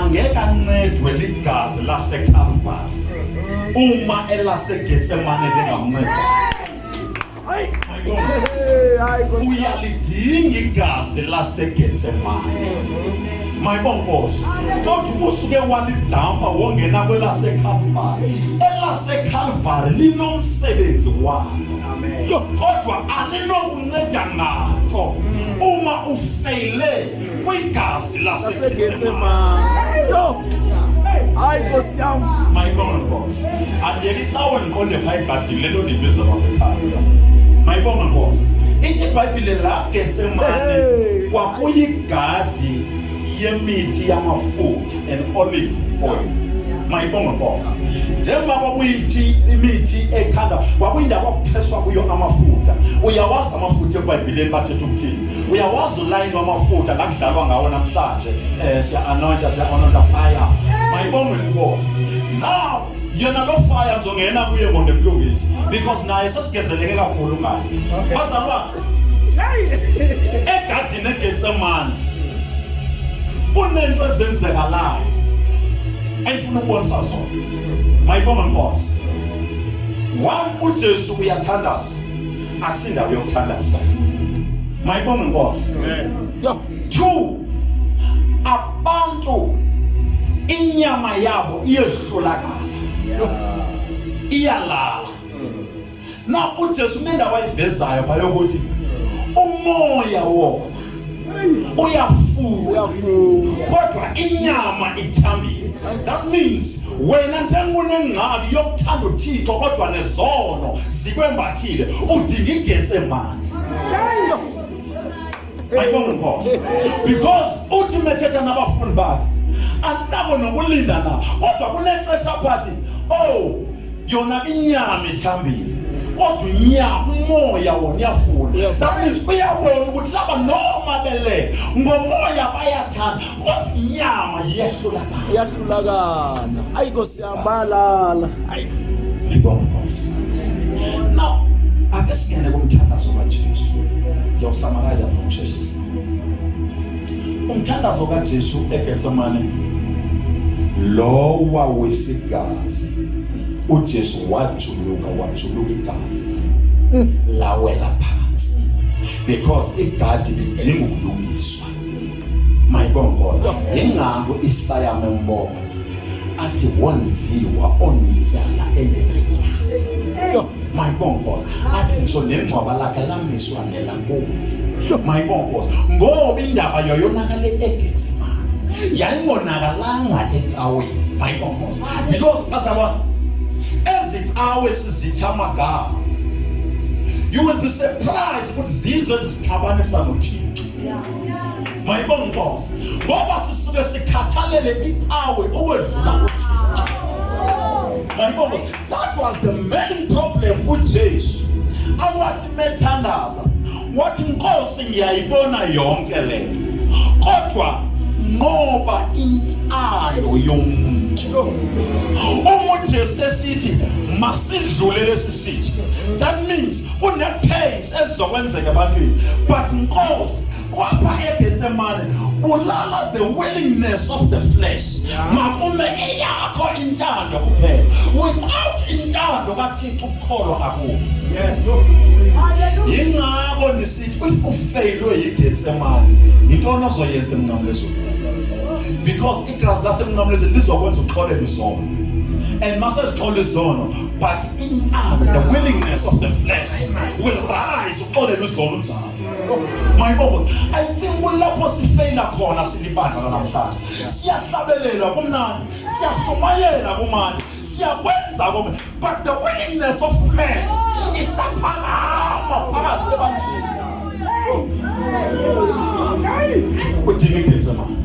Angeke ancedwe ligazi laseCalvary uma elaseGetsemane lingamnceda. Uyalidinga igazi laseGetsemane, mayibonkosi, kodwa ubusuke walijampa wongena kwelaseCalvary. ElaseCalvary linomsebenzi walo, kodwa alinokunceda nganto uma ufeyile kwigazi laseGetsemane. Yo. Hayi Nkosi yami. Mayibonga Nkosi. Andiyeke icawe, ngiqonde pha egadini lelo ndibiza lapha ekhaya. Mayibonga Nkosi. Ithi iBhayibhile la Getsemane Hey. kwakuyigadi yemithi yamafutha and olive oil. Mayibonga Nkosi. Njengoba kwakuyithi imithi ekhanda, kwakuyindawo kwakupheswa kuyo amafutha. Uyawazi amafutha eBhayibhelini bathetha ukuthini? Uyawazi ulayini wamafutha ngakudlalwa ngawo namhlanje, siya-anointa, siya-anointa fire. Mayibongwe inkosi. Now yena lo fire ngizongena kuye ngonde mlungisi because naye sesigezeleke kakhulu ngaye. Bazalwane, egadini eGetsemane kunento ezenzekalayo engifuna ukubonisa zona. Mayibonge inkosi. One, uJesu uyathandaza. Akusindawo yokuthandaza. Mayibonge inkosi. Yo. Two, abantu inyama yabo iyehlulakala, iyalala. Now uJesu unendawo ayivezayo pha yokuthi umoya wona uyafuna, Uyafuna. kodwa inyama ithambile. That means wena njengonengxaki yokuthanda uThixo kodwa nezono zikwembathile, udinga iGetsemane. Ayibonga inkosi, because uthi methetha nabafundi bakhe, anako nokulinda na? Kodwa kunexesha phathi, oh, yona inyama ithambile kodwa inyama, umoya wona uyafuna. That means uyabona ukuthi laba noma bele ngomoya bayathanda, kodwa inyama iyehlulakala. Iyahlulakana. Ayi Nkosi yami, bayalala. Ayi. Ngibonga inkosi. Now ake singene kumthandazo kaJesu. Ngiyawusummarize ngokusheshisa umthandazo kaJesu eGetsemane. Lowa wesigazi, uJesu wajuluka, wajuluka igazi lawela phansi because igadi lidinga ukulungiswa. Mayibongoza. Yingakho Isaya membona athi wonziwa onetyala engenatyala. Mayibongoza. Athi ngisho nengcwaba lakhe lamiswa nelakubo. Mayibongoza, ngoba indaba yoyonakale eGetsemane, yayingonakalanga ecaweni. Mayibongoza, because bazalwane, ezicawe sizitha amagama, you will be surprised ukuthi zizwe ezisixabanisa noThixo. Mayibonga inkosi, ngoba sisuke sikhathalele icawe ukwedlula uThixo. Mayibonga. That was the main problem. UJesu awathi methandaza wathi, "Nkosi, ngiyayibona yonke le, kodwa nqoba intando yomuntu." Uma uJesu esithi masidlule lesi sithi, that means kune-pains ezizokwenzeka ebantwini, but Nkosi, kwapha eGetsemane bulala the willingness of the flesh, makume eyakho intando kuphela. Without intando kaThixo, ukukholwa akukho. Yingakho ndisithi if ufeyilwe yiGetsemane, yintoni ozoyenza emnqamlezweni? Because igazi lasemnqamlezweni lizokwenza uxolele izono, and masezixola izono, but intando, the willingness of the flesh will rise. Uxolele izono njalo. Mayibongo. I think kulapho sifeyila khona silibandla namhlanje. Siyahlabelela kumnandi, siyashumayela kumnandi, siyakwenza konke, but the willingness of flesh isaphakama phakathi ebandleni. Udinga iGetsemane.